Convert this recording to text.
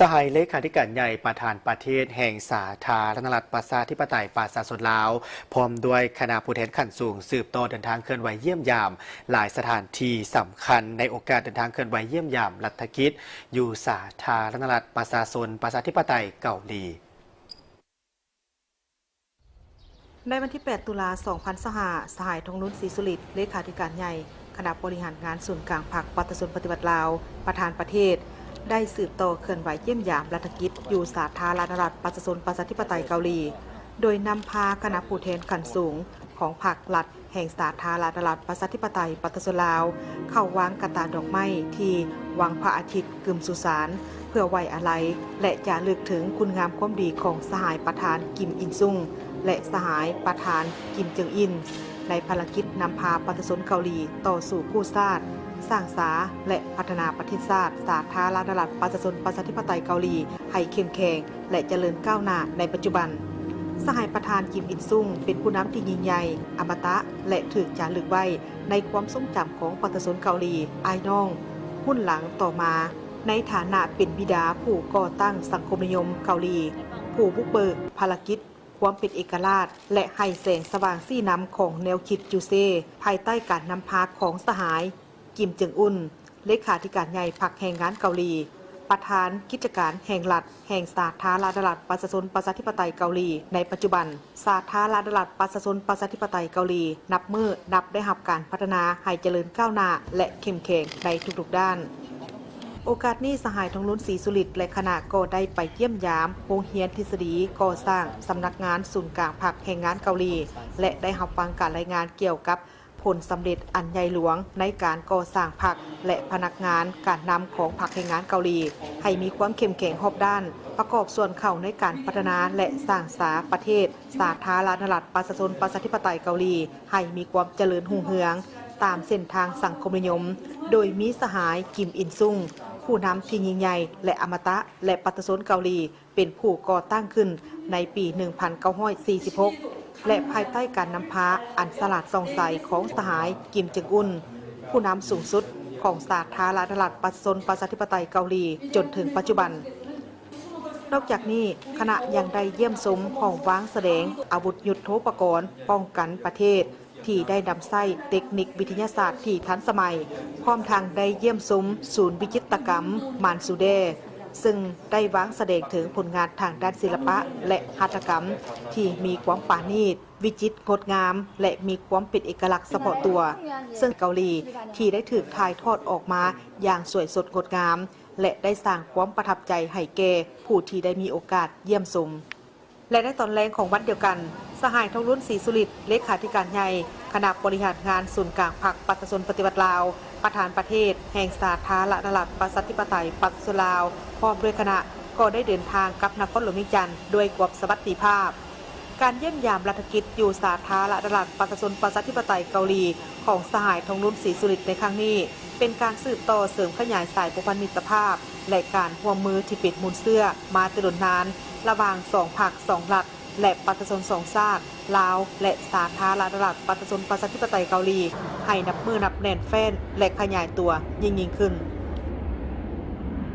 ສະຫາຍເລຂາທິການໃຫຍ່ ປະທານປະເທດແຫ່ງສາທາລະນະລັດ ປະຊາທິປະໄຕ ປະຊາຊົນລາວ ພ້ອມດ້ວຍຄະນະຜູ້ແທນຂັ້ນສູງ ສືບຕໍ່ເດີນທາງເຄື່ອນໄຫວຢ້ຽມຢາມຫຼາຍສະຖານທີ່ສຳຄັນ ໃນໂອກາດເດີນທາງເຄື່ອນໄຫວຢ້ຽມຢາມລັດຖະກິດ ຢູ່ສາທາລະນະລັດ ປະຊາຊົນ ປະຊາທິປະໄຕເກົາຫຼີ. ໃນວັນທີແປດ ຕຸລາ ສອງພັນຊາວຫ້າ ສະຫາຍ ທອງລຸນ ສີສຸລິດ ເລຂາທິການໃຫຍ່ ຄະນະບໍລິຫານງານສູນກາງພັກປະຊາຊົນປະຕິວັດລາວ ປະທານປະເທດ ໄດ້ສືບຕໍ່ເຄື່ອນໄຫວຢ້ຽມຢາມລັດຖະກິດ ຢູ່ສາທາລະນະລັດ ປະຊາຊົນປະຊາທິປະໄຕເກົາຫຼີ ໂດຍນຳພາຄະນະຜູ້ແທນຂັ້ນສູງຂອງພັກລັດ ແຫ່ງສາທາລະນະລັດ ປະຊາທິປະໄຕ ປະຊາຊົນລາວ ເຂົ້າວາງກະຕ່າດອກໄມ້ທີ່ວັງພະອາທິດ ກຶມສຸສານ ເພື່ອໄວ້ອາໄລ ແລະ ຈາລຶກເຖິງຄຸນງາມຄວາມດີຂອງສະຫາຍປະທານ ກິມ ອິນຊຸງ ແລະ ສະຫາຍປະທານ ກິມ ເຈິງອິນ ໃນພາລະກິດນຳພາປະຊາຊົນເກົາຫຼີຕໍ່ສູ້ກູ້ຊາດ, ສ້າງສາ ແລະ ພັດທະນາປະເທດຊາດ ສາທາລະນະລັດ ປະຊາຊົນປະຊາທິປະໄຕເກົາຫຼີ ໃຫ້ເຂັ້ມແຂງ ແລະ ຈະເລີນກ້າວໜ້າໃນປັດຈຸບັນ. ສະຫາຍປະທານ ກິມ ອິນຊຸງ ເປັນຜູ້ນຳທີ່ຍິ່ງໃຫຍ່, ອະມະຕະ ແລະ ຖືກຈາລຶກໄວ້ໃນຄວາມຊົງຈຳຂອງປະຊາຊົນເກົາຫຼີອ້າຍນ້ອງຮຸ່ນຫຼັງຕໍ່ມາ ໃນຖານະເປັນບິດາຜູ້ກໍ່ຕັ້ງສັງຄົມນິຍົມເກົາຫຼີ, ຜູ້ບຸກເບີກພາລະກິດຄວາມເປັນເອກະລາດ ແລະ ໃຫ້ແສງສະຫວ່າງຊີ້ນຳຂອງແນວຄິດຈູເຊ ພາຍໃຕ້ການນຳພາຂອງສະຫາຍ ກິມ ເຈິງອຸນ ເລຂາທິການໃຫຍ່ພັກແຮງງານເກົາຫຼີ, ປະທານກິດຈະການແຫ່ງລັດ ແຫ່ງສາທາລະນະລັດ ປະຊາຊົນປະຊາທິປະໄຕເກົາຫຼີໃນປັດຈຸບັນ. ສາທາລະນະລັດ ປະຊາຊົນປະຊາທິປະໄຕເກົາຫຼີ ນັບມື້ນັບໄດ້ຮັບການພັດທະນາໃຫ້ຈະເລີນກ້າວໜ້າ ແລະ ເຂັ້ມແຂງໃນທຸກໆດ້ານ. ໂອກາດນີ້ ສະຫາຍ ທອງລຸນ ສີສຸລິດ ແລະ ຄະນະກໍໄດ້ໄປຢ້ຽມຢາມໂຮງຮຽນທິດສະດີກໍ່ສ້າງສຳນັກງານສູນກາງພັກແຮງງານເກົາຫຼີ ແລະ ໄດ້ຮັບຟັງການລາຍງານກ່ຽວກັບ ຜົນສຳເລັດອັນໃຫຍ່ຫຼວງໃນການກໍ່ສ້າງພັກ ແລະ ພະນັກງານການນຳຂອງພັກແຮງງານເກົາຫຼີ ໃຫ້ມີຄວາມເຂັ້ມແຂງຮອບດ້ານ, ປະກອບສ່ວນເຂົ້າໃນການພັດທະນາ ແລະ ສ້າງສາປະເທດສາທາລະນະລັດ ປະຊາຊົນປະຊາທິປະໄຕເກົາຫຼີ ໃຫ້ມີຄວາມຈະເລີນຮຸ່ງເຮືອງ ຕາມເສັ້ນທາງສັງຄົມນິຍົມ, ໂດຍມີສະຫາຍ ກິມ ອິນຊຸງ ຜູ້ນຳທີ່ຍິ່ງໃຫຍ່ ແລະ ອະມະຕະ ແລະ ປະຊາຊົນເກົາຫຼີ ເປັນຜູ້ກໍ່ຕັ້ງຂຶ້ນໃນປີໜຶ່ງພັນເກົ້າຮ້ອຍສີ່ສິບຫົກ ແລະ ພາຍໃຕ້ການນຳພາອັນສະຫຼາດສ່ອງໃສຂອງສະຫາຍ ກິມ ເຈິງອຸນ ຜູ້ນຳສູງສຸດຂອງສາທາລະນະລັດ ປະຊາຊົນປະຊາທິປະໄຕເກົາຫຼີ ຈົນເຖິງປັດຈຸບັນ. ນອກຈາກນີ້, ຄະນະຍັງໄດ້ຢ້ຽມຊົມຫ້ອງວາງສະແດງອາວຸດຍຸດໂທປະກອນປ້ອງກັນປະເທດ ທີ່ໄດ້ນຳໃຊ້ເຕັກນິກວິທະຍາສາດທີ່ທັນສະໄໝ, ພ້ອມທັງໄດ້ຢ້ຽມຊົມສູນວິຈິດຕະກຳມານຊູແດ, ເຊິ່ງໄດ້ວາງສະແດງເຖິງຜົນງານທາງດ້ານສິລະປະ ແລະ ຫັດຖະກຳທີ່ມີຄວາມປານີດ, ວິຈິດ, ງົດງາມ ແລະ ມີຄວາມເປັນເອກະລັກສະເພາະຕົວ, ເຊິ່ງເກົາຫຼີທີ່ໄດ້ຖືກຖ່າຍທອດອອກມາຢ່າງສວຍສົດງົດງາມ ແລະ ໄດ້ສ້າງຄວາມປະທັບໃຈໃຫ້ແກ່ຜູ້ທີ່ໄດ້ມີໂອກາດຢ້ຽມຊົມ. ແລະ ໃນຕອນແລງຂອງວັນດຽວກັນ, ສະຫາຍ ທອງລຸນ ສີສຸລິດ ເລຂາທິການໃຫຍ່ ຄະນະບໍລິຫານງານສູນກາງພັກປະຊາຊົນປະຕິວັດລາວ, ປະທານປະເທດແຫ່ງສາທາລະນະລັດ ປະຊາທິປະໄຕ ປະຊາຊົນລາວ ພ້ອມດ້ວຍຄະນະ ກໍໄດ້ເດີນທາງກັບນະຄອນຫຼວງວຽງຈັນດ້ວຍຄວາມສະຫວັດດີພາບ. ການຢ້ຽມຢາມລັດຖະກິດຢູ່ສາທາລະນະລັດ ປະຊາຊົນປະຊາທິປະໄຕເກົາຫຼີ ຂອງສະຫາຍ ທອງລຸນ ສີສຸລິດ ໃນຄັ້ງນີ້ ເປັນການສືບຕໍ່ເສີມຂະຫຍາຍສາຍພົວພັນມິດຕະພາບ ແລະ ການຮ່ວມມືທີ່ເປັນມູນເຊື້ອມາແຕ່ດົນນານ ລະຫວ່າງສອງພັກສອງລັດ ແລະ ປະຊາຊົນສອງຊາດ ລາວ ແລະ ສາທາລະນະລັດ ປະຊາຊົນປະຊາທິປະໄຕເກົາຫຼີ ໃຫ້ນັບມື້ນັບແໜ້ນແຟ້ນ ແລະ ຂະຫຍາຍຕົວຍິ່ງໆຂຶ້ນ.